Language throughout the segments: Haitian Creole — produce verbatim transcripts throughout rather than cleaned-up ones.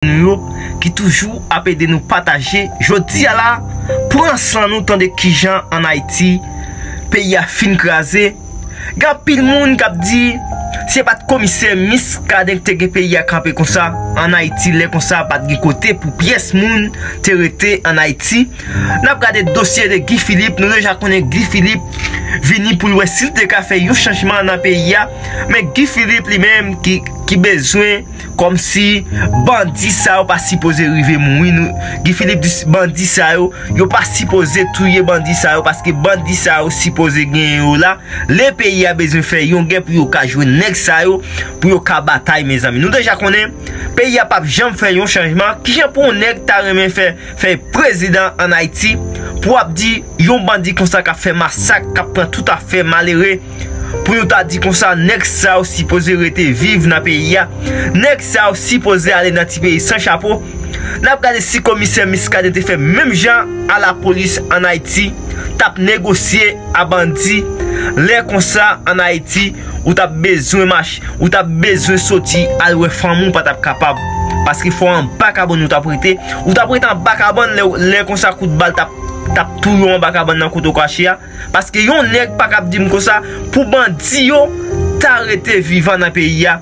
nou yo ki toujou ap ede nou pataje. Jodi a la, pran san nou tande kijan ann Ayiti peyi a fin kraze. Gen anpil moun k ap di, si se pa t komisè Miskaden ki te gen peyi a kanpe konsa, ann Ayiti lè konsa pa t gen kote pou pyès moun te rete ann Ayiti. N ap gade dosye de Guy Philippe, nou deja konnen Guy Philippe vini pou l wè si l te ka fè yon chanjman nan peyi a. Men Guy Philippe li menm ki, ki bezwen kòmsi bandi sa yo pa sipoze rive mouri. Nou, Guy Philippe di bandi sa yo, yo pa sipoze touye bandi sa yo, paske bandi sa yo sipoze genyen yo la. Lè peyi a bezwen fè yon gè pou yo ka jwenn nèg sa yo, pou yo ka batay, mezanmi. Nou deja konnen, peyi a p ap janm fè yon chanjman. Kijan pou yon nèg ta renmen fè, fè prezidan ann Ayiti, pou w ap di yon bandi konsa k ap fè masak, k ap pran tout afè malere, pou nou ta di konsa, nèg sa yo sipoze rete viv nan peyi a. Nèg sa yo sipoze ale nan ti peyi san chapo. N ap gade si komisè Miskaden te fè menm jan a lapolis ann Ayiti, t ap negosye a bandi. Lè konsa, ann Ayiti, ou t ap bezwen mache, ou t ap bezwen soti al wè fanmi w, pa t ap kapab. Paske fò anba kabann ou t ap rete. Ou t ap rete anba kabann lè, lè konsa kout bal t ap, t ap touye w anba kabann nan kote w kache a. Paske yon nèg pa kab di m konsa, pou bandi yo ta rete vivan nan peyi a.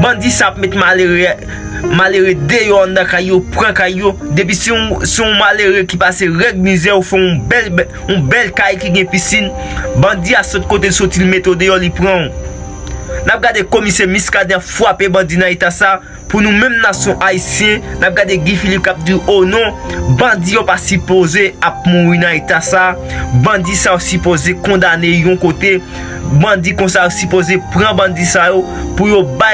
Bandi sa ap met malere, malere deyò anndan kay yo, pran kay yo. Depi se yon, se yon malere ki pase règ mizè, ou fè yon bèl, yon bèl kay ki gen pisin, bandi a sot kote l soti, l mete w deyò, li pran w. N ap gade komisè Miskaden ap frape bandi nan eta sa. Pou nou menm nasyon ayisyen, n ap gade Guy Philippe k ap di, o non, bandi yo pa sipoze ap mouri nan eta sa. Bandi sa yo sipoze kondane yon kote. Bandi konsa yo sipoze pran bandi sa yo pou yo bay